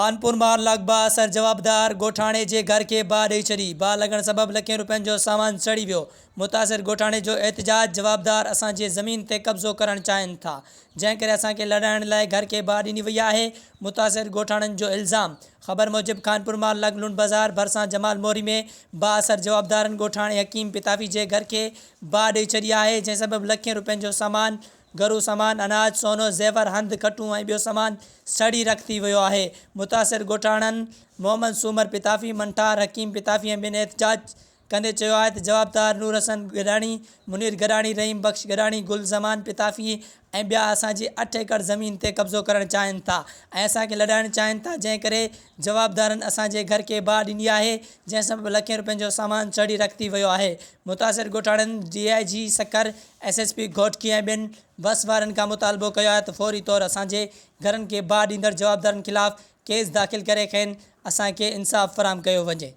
خانپور مار لڳ بااثر جوابدار ڳوٺاڻي جي گهر کي باهه ڏئي ڇڏي، باهه لڳڻ سبب لکين روپين جو سامان سڙي ويو، متاثر ڳوٺاڻي جو احتجاج، جوابدار اسان جي زمين تي قبضو ڪرڻ چاهين ٿا، جنهن ڪري اسان کي لڏائڻ لاء گهر کي باهه ڏني وئي آهي، متاثر ڳوٺاڻن جو الزام. خبر موجب خانپور مار لڳ لنڊ بازار ڀرسان جمال موري ۾ بااثر جوابدارن ڳوٺاڻي حڪيم پتافي جي گهر کي باهه ڏئي ڇڏي آهي، جنهن سبب لکين روپين جو سامان گهرو سامان، اناج، سونو، زيور، هنڌ، کٽون ۽ ٻيو سامان سڙي رک ٿي ويو آهي. متاثر ڳوٺاڻن محمد سومر پتافي، منٺار حڪيم پتافي ۽ ٻين احتجاج ڪندي چيو آهي ته جوابدار نور حسن گڏاڻي، منير گڏاڻي، رحيم بخش گڏاڻي، گل زمان پتافي ۽ ٻيا اسان جي اٺ ايڪڙ زمين تي قبضو ڪرڻ چاهين ٿا ۽ اسان کي لڏائڻ چاهين ٿا جنهن ڪري جوابدارن اسان جي گهر کي باهه ڏني آهي جنهن سبب لکين روپين جو سامان سڙي رک ٿي ويو آهي متاثر ڳوٺاڻن D I G Sukkur S S P Ghotki ۽ ٻين وس وارن کان مطالبو ڪيو آهي ته فوري طور اسان جي گهرن کي باهه ڏيندڙ جوابدارن خلاف ڪيس داخل ڪري کين اسان کي انصاف فراهم ڪيو وڃي.